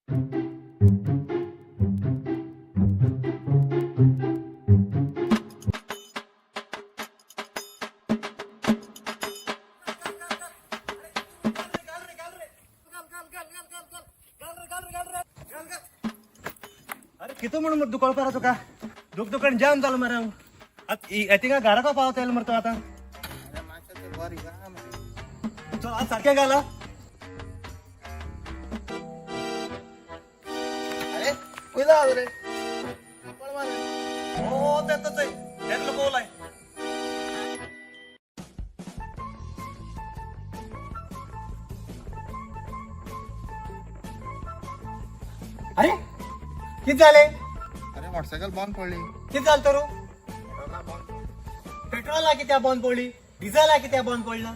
अरे किती म्हणून दुकान पारा तुका दुख दुकान जाम जालो मरे हांव थिंगा घरा पावता येयलो मरे तूं आतां. चल आज सारकें घाला. अरे वयता रे. हो तेतच आहे तेतलो कोलाय. अरे कित जालें? अरे मोटरसायकल बंद पडली. कित जालें तर? पेट्रोला कित्याक बंद पडली? डिझला कित्याक बंद पडला?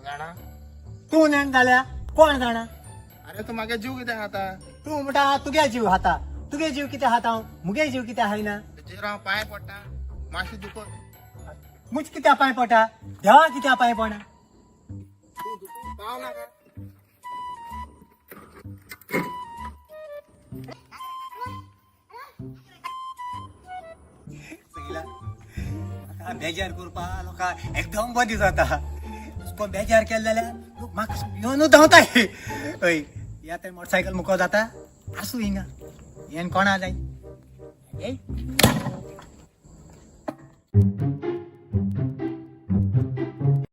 जाणा. तूं नेण जाल्या कोण जाणा. अरे तूं म्हागे जीव कित्याक खाता? तूं म्हणटा तुगे जीव खाता, तुगे जीव कित्याक खाता, मुगे जीव कित्याक खायना? तुजेर हांव पांय पडटा, मातशें दुखत. मुज कित्याक पांय पडटा? देवा कित्याक पांय पडना? तूं दुखूंक पाव नाका. म्हाका बेजार करपा लोकां एकदम बरी जाता. तुका बेजार केले जाल्यार लोक म्हाका येवन धांवताय. हय, या ते मोटरसायकल मुको जाता. आसूं हिंगा, येन कोणा जाय.